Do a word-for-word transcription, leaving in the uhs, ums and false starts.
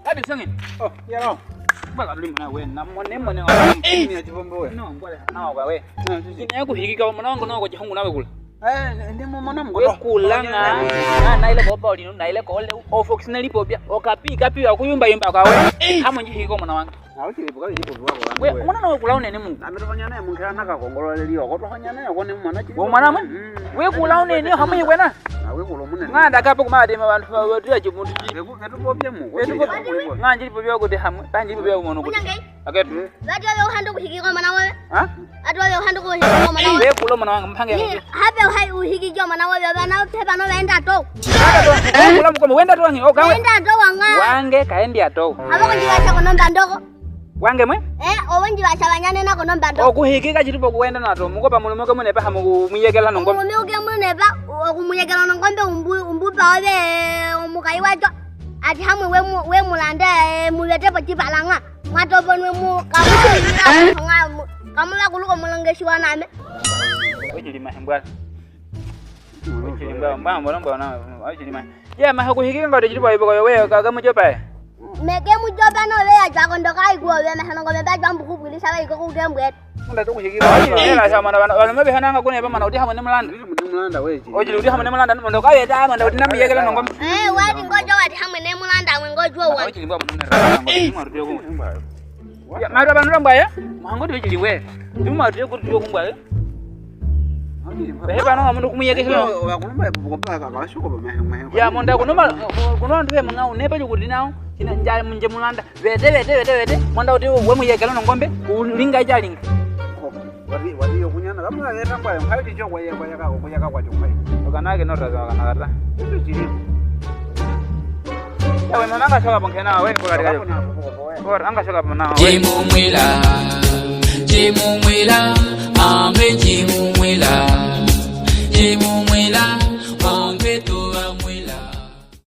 Kadi sangi. Oh, ya lo. Baka lima na we, na mone mone. Ni ya chipombe we. No, ngwale na wa we. Kini ya kuhikika mwana wangu na wa jihungu na we kula. Eh, ndi mwana mkulu. We kula nga. Na, na ile boba olino, na ile kole. O fox na lipo bia. O kapi, kapi wa kuyumba yumba kwa we. Hamo njihiko mwana wangu. We, mwana na we kula unene mu. Ametoka nyana ya mungera naka kongolo leli, okotoka nyana ya kone mwana chili. We mwana mwe? Mm. We kula unene, hamo yi wena. Ah, we kula munene. Nga ndakapo kumade ma bantu ba, ba, tu ya chimuntu chi. Beku, betu popia mu. Betu popia. Nga njili popia kuti hamwe, pa njili popia mono kuti. Aketu. Bati wabe uhande kuhikika mwana wabe. Ha? Bati wabe uhande kuhikika mwana wabe. Be kulo mwana wangu mpange. Ni, habe uhai uhikika mwana wabe, bana, pe bano baenda to. Kulo mkomo, wenda to wangi, oka we. Baenda to wanga. Wange, kaendi ato. Habe konjibasha kono mbandoko. Wange mwe? Eh, owe njibasha banyane na kono mbandoko. Okuhikika chitipo kuwenda nato, mukopa mulume oke mune pa hamu kumuyekela nongombe. Mulume oke mune pa, okumuyekela nongombe umbu, umbu pa obe omukai wacho. Ati hamwe we mu, we mulande, eh, mubete po chipalanga. Mwatobonwe mu kamu, kamu bakuluko mulongeshi waname. Ochilima hembwala. Ochilima, mba, mba, mba, mba, ochilima. Ya, maha kuhikika ngode chitipo ipo koyo we, ka, ka mujopa e. Meke mujopa no we ya jwa kondo kai kuo we, maha nongo meba jwa mbuku bwili sawa iko kugembwe. Munda to kuhikika. Ochilima, sa mwana, bana, bana, mebe hananga kune ba mana, udi hamwe ne mulanda. Udi hamwe ne mulanda, munda ka yeta, munda udi namuyekela nongombe. Eh, wadi ngojo wadi hamwe ne mulanda, mwe ngojo wadi. Ochilima, mwana, mwana, mwana, mwana, mwana, mwana, Ya, mara bano lambwa ya? Mwango dio chili we. Ndi mwa dio kuti dio kumbwa ya? Behe bano amundu kumuyekesha. Wakulumba ya bubuko pa ka, ka, shuko ba mehe, mehe. Ya, monda kuno ma, kuno andu we manga unepa dio kuti nao. Kina nja munje mulanda. Bete, bete, bete, bete. Monda kuti we muyekela nongombe. Kulinga ijalinga. Wati, wati yo kunyana, kamu ka yeta kwa, kwa ticho kwa ye, kwa yaka, kwa yaka kwa ticho kwa ye. Okana ke nota za, okana kata. Ito chiri. Yawe, mama nga shoka pankena, we, kwa katika yo. Kwa, anga shoka pana, we. Chimumwila, chimumwila, ame chimumwila, chimumwila.